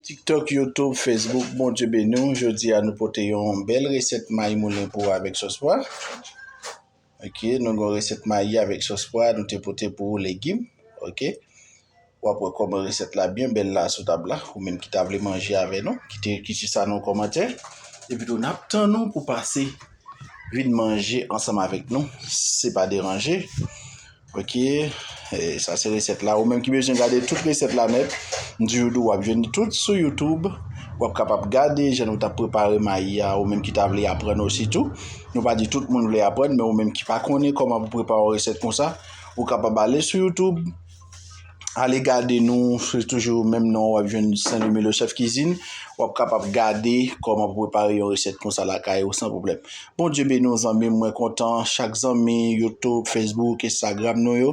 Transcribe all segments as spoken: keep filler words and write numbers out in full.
TikTok, YouTube, Facebook, Bondye beni w. Jodi a nou pote yon bèl resèt mayi moulen pou w avèk sòs pwa. Ok, nou gen yon resèt mayi avèk sòs pwa nou te pote pou ou, legim. Ok. W ap wè kòman resèt la byen bèl la sou tab la. Ou menm ki ta vle manje avè nou, kite, kite sa nan kòmantè. Epi tou, n ap tann ou pou pase vin manje ansanm avèk nou. Se pa deranje. Ok, e, sa se resèt la. Ou menm ki bezwen gade tout resèt la nèt, m toujou di w ap jwenn tout sou YouTube. W ap kapab gade jan nou t ap prepare mayi a, ou menm ki ta vle aprann osi tou. Nou pa di tout moun vle aprann, men ou menm ki pa konnen kòman pou prepare yon resèt konsa, ou kapab ale sou YouTube, ale gade nou, se toujou menm non, w ap jwenn Saint Louis Milo Chef Cuisine. W ap kapab gade kòman pou prepare yon resèt konsa lakay ou san pwoblèm. Bondye beni w, zanmi m, mwen kontan chak zanmi YouTube, Facebook, Instagram nou yo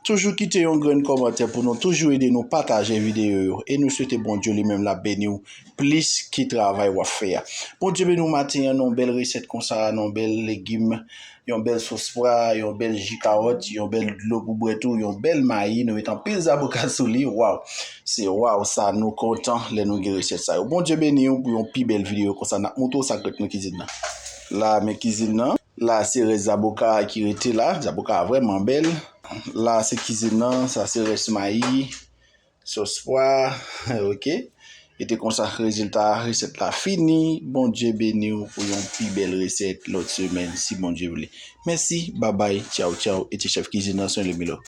toujou kite yon grenn kòmantè pou nou, toujou ede nou pataje videyo yo. E nou swete Bondye li menm l ap beni w plis ki travay w ap fè a. Bondye beni w maten an, nan yon bèl resèt konsa, nan yon bèl legim, yon bèl sòs pwa, yon bèl ji kawòt, yon bèl dlo pou bwè tou, yon bèl mayi, nou met anpil zaboka sou li. Waw! Se waw sa, nou kontan lè nou gen resèt sa yo. Bondye beni w pou yon pi bèl videyo konsa, n ap montre w sa k ret nan kizin nan. La, men kizin nan. La, se rès zaboka ki rete la. Zaboka a vrèman bèl. La, se kizin nan. Sa se rès mayi, sòs pwa. Ok. E te konsa rezilta resèt la fini. Bondye beni w pou yon pi bèl resèt lòt semèn, si Bondye vle. Mèsi, babay, tchaw, tchaw. E ti chèf kizin nan, Saint Louis Milo.